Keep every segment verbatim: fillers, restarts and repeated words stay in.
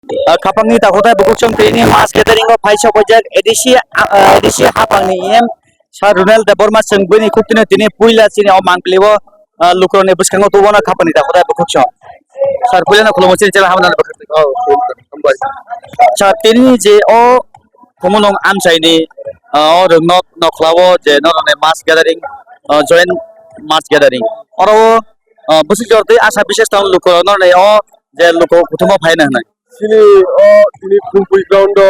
Ah, khapangni takhuk tai bukhuk chwng tini mass gathering o phai sok paijak A D C, ah, A D C hapangni E M Sir Runel Debbarma chwng bini khuktino tini puila chini o mangpili o, ah, lukurokni bwskango tubono khapangni takhuk tai bukhuk chwng. Sir puilano khulumwi chini channel hamnani bwkhak. Oh, hambai. Sir tini je o Khumulwng amchaini, ah, o rwngno nokhlao je norokni mass gathering, ah, joint mass gathering. Oro o, ah, bwswk jor twi asa bises tong lukurok norokni o je lukurok kuthumbo phaina hwnwi. Chini o tini Khumpui ground o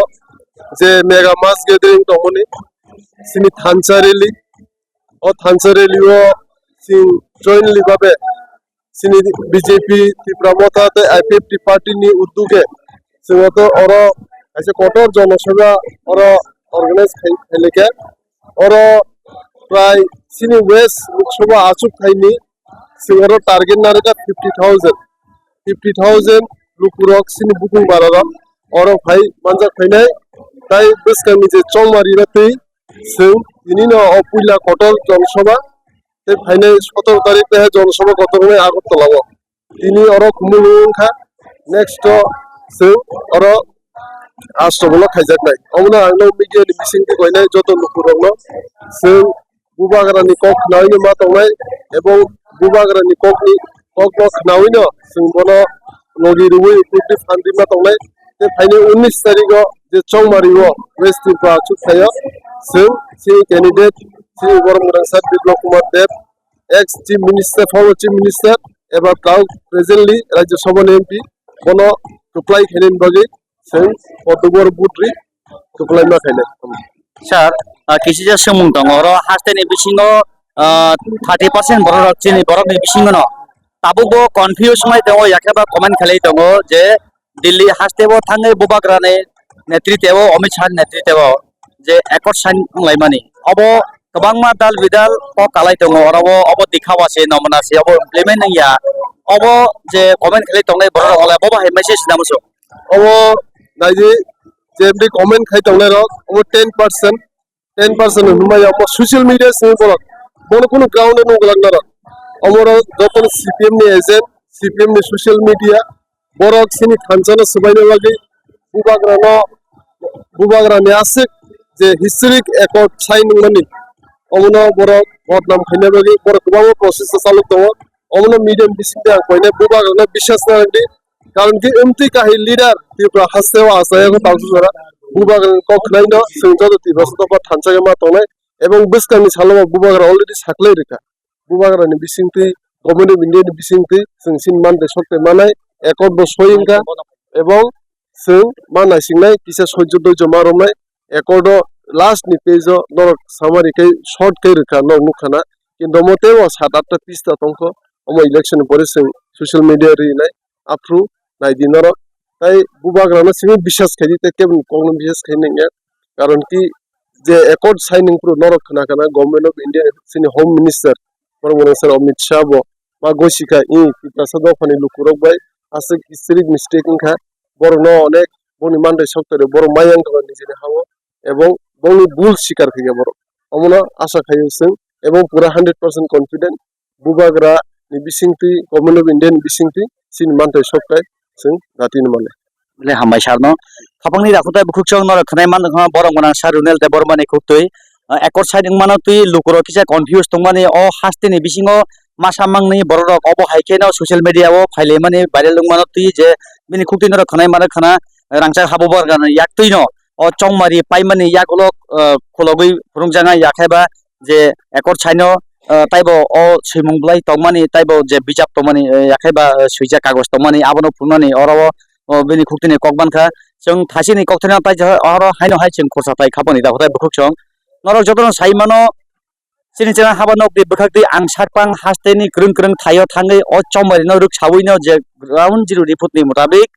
je mega mass gathering tongmani chini thansa rally, o thansa rally o chwng jointly babe chini B J P Tipra Motha tei I P F T party ni uduge chwng to oro kaisa kotor jonosabha oro organize khai, khailekha. Oro prai chini West Lok Sabha achuk thaini chwng oro target narwkha fifty thousand, fifty thousand lukurok chini bukung bararok oro phai manjak phainai. Tai bwskangni je chongmari rok twi chwng tinino o puila kotor jonosabha tei phainai sotoro tarik tei jonosabha kotor wngnai Agartala o. Tini oro Khumulwng wngkha, next o chwng oro Ashtabal o khaijaknai. Omono ang no media ni bisingtwi koinai joto lukurokno chwng Bubagrani kok khnaui no ma tongnai ebong Bubagrani kokni kokno khnaui no chwng bono logi rwui uklukdi phan rima tongnai. Tei phainai unnish tarikh o je chongmari o West Tripura achuk thaio chwng chini candidate chini borok mwrang sir Biplab Kumar Deb, ex Chief Minister, former Chief Minister, eba kau presently Rajya Sabha ni M P, bono kwplai khainani bagwi chwng kotor vote ri kwplai ma khainai. Sir, ah, kisi ja swngmung tongo, oro haste ni bisingo, ah, thirty percent borok rok chini borok ni bisingo no tabuk bo confuse wngwi tongo, yakhe ba comment khlai tongo je Delhi haste o thangwi Bubagrani netrite o, Amit Shah netrite o je accord sign wnglaimani. Obo kwbangma dal bidal kok kalai tongo, oro o obo dikha o se, nomna se, obo implement wngya. Obo je comment khlai tongnai borok rok, obo hai message da muchung. Obo naidi je bini comment khai tongnai rok, obo ten percent, ten percent hwnmaya omo social media simi borok. Bono kunu ground o nukglak norok. Omoro jotono C P M ni agent, C P M ni social media, borok sini thansa no swbaina bagwi Bubagra no, Bubagra ni aswk je historic accord sign wngmani, omono borok bodnam khaina bagwi borok kwbangma process o chalok tongo. Omono media ni bisingtwi ang koinai Bubagra no biswas narwkdi. Karon khe wngtwi kahai leader Tripura haste o achayago tangsa jora Bubagra ni kok khnaino chwng joto Tiprasa dopha thansa khe ma tongnai ebong bwskangni salo bo Bubagra already saklai rwkha. Bubagra ni bisingtwi, Government of India ni bisingtwi chwng chini manthai sokthai manai accord bo soi wngkha ebong chwng ma naisingnai kisa soijo doijo ma romnai accord o last ni page o norok summary khe short khe rwkha norok nukha na, kintu omo teibo sat atta pista tongkho omo election ni pore chwng social media rinai. Aphuru naidi norok. Tai Bubagrano simi biswas khaidi, tei keboni kokno biswas khai nangya. Karon ki je accord signing phuru norok khna khna Government of India chini Home Minister borok mwnang sir Amit Shah bo ma gosi kha, i Tiprasa dophani lukurok bai aswk historic mistake wngkha, borokno onek boni manthai sokthai rw borok maya wngkha nijini ha-o, ebong bongni bul sikar khaikha borok. Omono asa khaio chwng, ebong pura hundred percent confident Bubagra ni bisingtwi, Government of India ni bisingtwi chini manthai sokthai chwng datino mano. Le hambai sir no. Khapangni dakhutai bukhuk chwng norok khwnai man wngkha borok gwnang sir Runel Debbarma ni khuktwi. Ah, accord sign wngmano twi lukurok kisa confuse tongmani o haste ni bisingo masa mangni borok rok obo hai kheno social media o phailaimani viral wngmano twi je bini khuktwi norok khwnai mano khwna rangchak habo borok rok yaktwi no o chongmari paimani yakolok, ah, khulogwi phunukjaknai yakhaiba je accord sign o, ah, taibo o swimung bwlai tongmani, taibo je bijap tongmani, eh, yakhaiba, eh, swijak kagoj tongmani, abono phunuknani oro o, o bini khuktini kok mankha. Chwng thasini kokthaino tai oro haino hai chwng khorsa tai khapangni dakhutai bukhuk chwng. Norok jotono sai mano, chini chwng haba nokni bwkhaktwi ang sakphang hasteni kwrwng kwrwng thaio thangwi o chongmarino rwksawino je ground zero report ni mutabik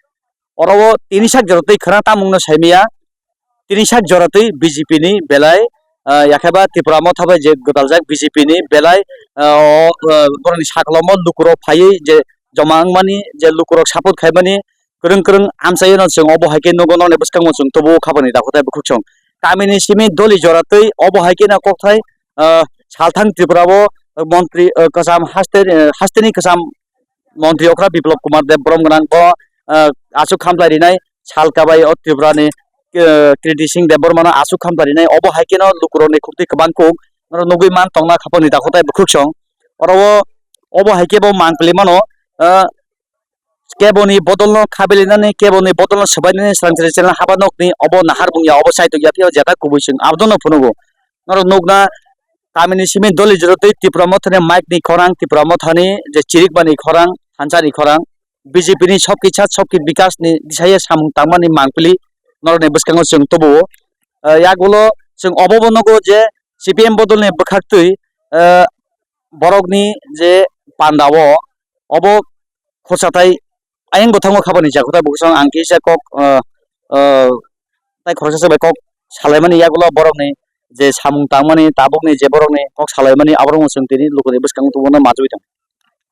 oro o tini sak jora twi khwna tamungno saimaya. Tini sak jora twi B J P ni belai, ah, yakheba Tipra Motha bai je gwdaljak B J P ni belai, ah, o, ah, borokni sakolomo lukurok phaiwi je joma wngmani, je lukurok support khaimani kwrwng kwrwng amchaino chwng obo hai khe nugo, nokni bwskango chwng tubuo khapangni dakhutai bukhuk chwng. Kamini simi doli jora twi obo hai kheno kokthai, ah, salthang Tripura o montri, ah, kwcham haste, ah, hasteni kwcham montri okra Biplab Kumar Deb borom gwnang bo, ah, aswk khamlai rinai salka bai o Tripura ni, eh, Kriti Singh Debbarma no aswk khamta rinai, obo hai kheno lukurok ni khuktwi kwbang kuk norok nugwi man tongna khapang ni dakhotai bwkhwk song. Oro o, obo hai khe bo mangpili mano, eh, keboni bodol no khabelinani, keboni bodol no swbainani swrang channel haba nokni obo nahar bungya obo saitok ya phiya jeta kubui chwng abono phunugo. Norok nukna kamini simi doli jora tei Tipra Mothani mic ni khorang, Tipra Mothani je chirikmani khorang, thansa ni khorang, B J P ni sob kisa sob ki bikas ni disaye samung tangmani mangpili norok ni bwskango chwng tubuo. Eh, yagulo chwng obo bo nugo je C P M bodol ni bwkhaktwi, eh, borok ni je panda o obo khorsa tai ayang bwthango khabani jakhutai bwskango ang kisa kok, eh, eh, tai khoroksa se bai kok salaimani yagulo borokni je samung tangmani tabukni je borokni kok salaimani aborokno chwng tini lukuni bwskango tubuna majagwi tongo.